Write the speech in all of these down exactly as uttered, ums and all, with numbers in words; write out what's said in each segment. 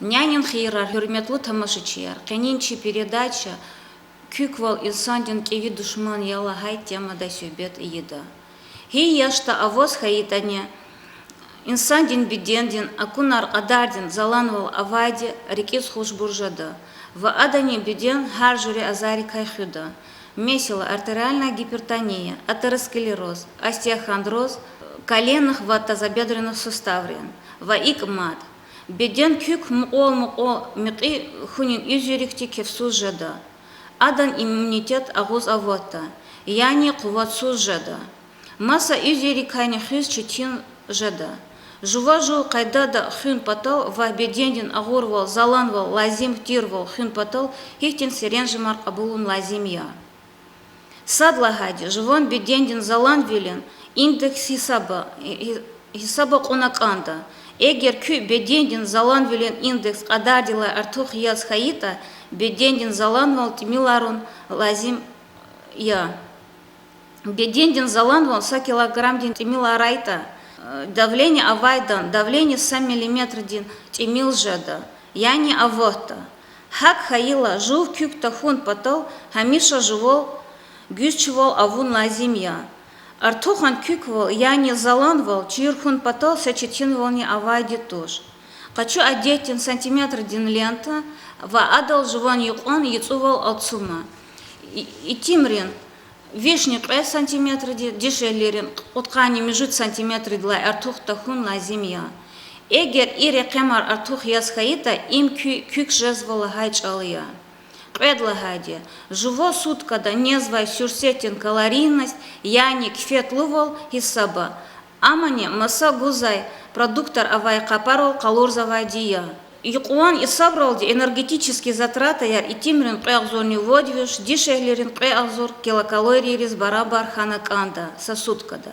Нянин хийирар, гьуьрметлу тамашачияр, къенин чи передача куьквал инсандин кӀеви душман я лагьай темадай суьгьбет ийида. Гьи яшда аваз хьайитӀани, инсандин бедендин акунар кьадардин заланвал авайди рикӀиз хушбур жеда ва адани беден гьар жуьре азаррикай хуьда. Месела, артериальная гипертония, атеросклероз, остеохондроз коленных ва тазобедренных суставрин ва икӀ мад. Беден куьк мукьвал-мукьвал мекьи хьунин уьзуьрикди кефсуз жеда. Адан иммунитет агъуз аватда, яни къуватсуз жеда. Маса уьзуьрикайни хуьз четин жеда. Жува жув къайдада хуьн патал ва бедендин агъурвал, заланвал лазим тирвал хуьн патал гьихьтин серенжемар кьабулун лазим я. Сад лагьайди, жуван бедендин заланвилин индекс гьисаба, гьи-, гьисаба кьуна кӀанда. Эгер куь бедендин заланвилин индекс кьадардилай артух яз хьайитӀа, бедендин заланвал тӀимиларун лазим я. Бедендин заланвал са килограммдин тӀимиларайтӀа, давление авайдан давление са миллиметрдин тӀимил жеда, яни аватда. ГьакӀ хьайила жув куьк тахьун патал гьамиша жувал гуьзчивал авун лазим я. Артухан куьквал, яни заланвал чир хьун патал са четинвални авайди туш. Къачу адетдин сантиметрдин лента ва адал жуван юкьван яцӀувал алцума. И-, итимрин вишни кьве сантиметрди, дишегьлийрин кьудкъанни муьжуьд сантиметрдилай артух тахьун лазим я. Эгер и рекьемар артух яз хьайитӀа, им куь куьк жезва лагьай чӀал я. Кьвед лагьайди, жува суткада незвай суьрсетдин калорийность, яни кефетлувал гьисаба, амани маса гузвай продуктар авай къапарал къалурзавайди я. Юкьван гьисабралди энергетический затратаяр итимрин кьве агъзурни вад виш, дишегьлийрин кьве агъзур килокалорийриз барабар хьана кӀанда са суткада.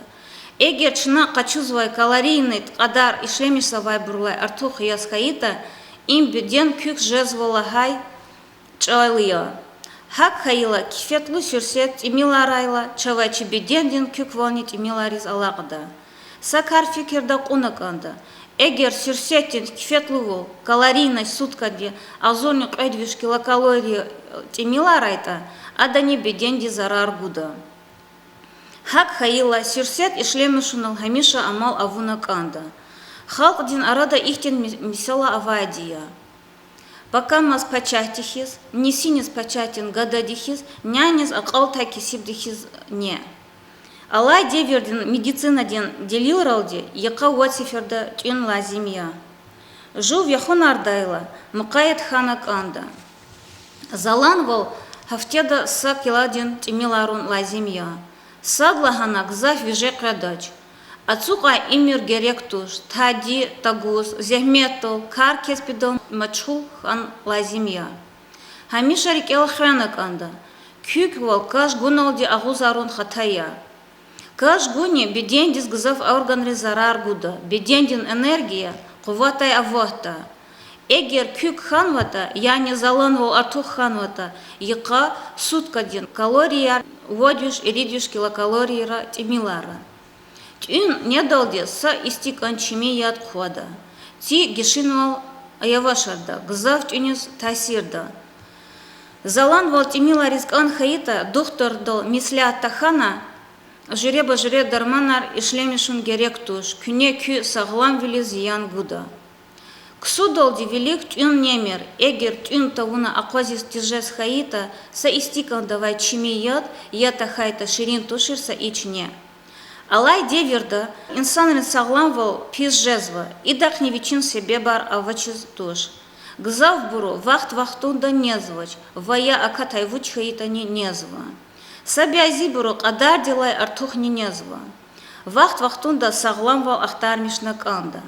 Эгер чна къачузвай калорийный кьадар ишлемишзавайбурулай артух яз хьайитӀа, им беден куьк жезва лагьай чӀал я. ГьакӀ хьайила, кефетлу суьрсет тӀимиларайла чавай чи бедендин куьквални тӀимилариз алакьда. Са кар фикирда кьуна кӀанда. Эгер суьрсетдин кефетлувал, калорийность суткади агъзурни кьвед виш килокалория тӀимиларайтӀа, адани бедендиз зарар гуда. ГьакӀ хьайила, суьрсет ишлемишунал гьамиша амал авуна кӀанда. Халкьдин арада ихьтин ми-, мисала авайди я: пакамаз пачагьди хьиз, нисиниз пачагьдин гадади хьиз, няниз акьалтай кесибди хьиз неъ. Алай девирдин медицинадин делилралди йикъа вад сеферда тӀуьн лазим я. Жув яхунардайла, мукъаят хьана кӀанда. Заланвал гьафтеда са килодин тӀимиларун лазим я. Садлагьана, гзаф виже къведач. Ацукьай уьмуьр герек туш, тади тагуз, зегьметдал, кар-кеспидал машгъул хьун лазим я. Гьамиша рикӀел хвена кӀанда: куьквал каш гуналди агъузарун хата я. Каш гуни бедендиз, гзаф органриз зарар гуда, бедендин энергия къуватай аватда. Эгер куьк хьанватӀа, яни заланвал артух хьанватӀа, йикъа суткадин калорияр вад виш, ирид виш килокалорийра тӀимилара. ТӀуьн недалди са истикӀан чими яд хъвада. Ци гишинвал явашарда, гзаф тӀуьниз таъсирда. Заланвал тӀимилариз кӀан хьайитӀа, духтурдал меслят тахьана, жуьреба-жуьре дарманар ишлемишун герек туш, куьне куь сагъламвилиз зиян гуда. Ксудалди вилик тӀуьн немир, эгер тӀуьн тавуна акъвазиз тежез хьайитӀа, са истикӀанда авай чими яд, я тахьайтӀа ширин тушир са ич неъ. Алай девирда инсанрин сагъламвал пис жезва, идахъни вичин себебар авачиз туш. Гзафбуру вахт-вахтунда незвач ва я акатай вуч хьайитӀани незва. Са бязибуру кьадардилай артухни незва. Вахт-вахтунда сагъламвал ахтармишна кӀанда.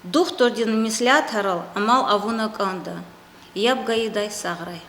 Духтурдин меслятарал амал авуна кӀанда. Яб гайидай сагърай.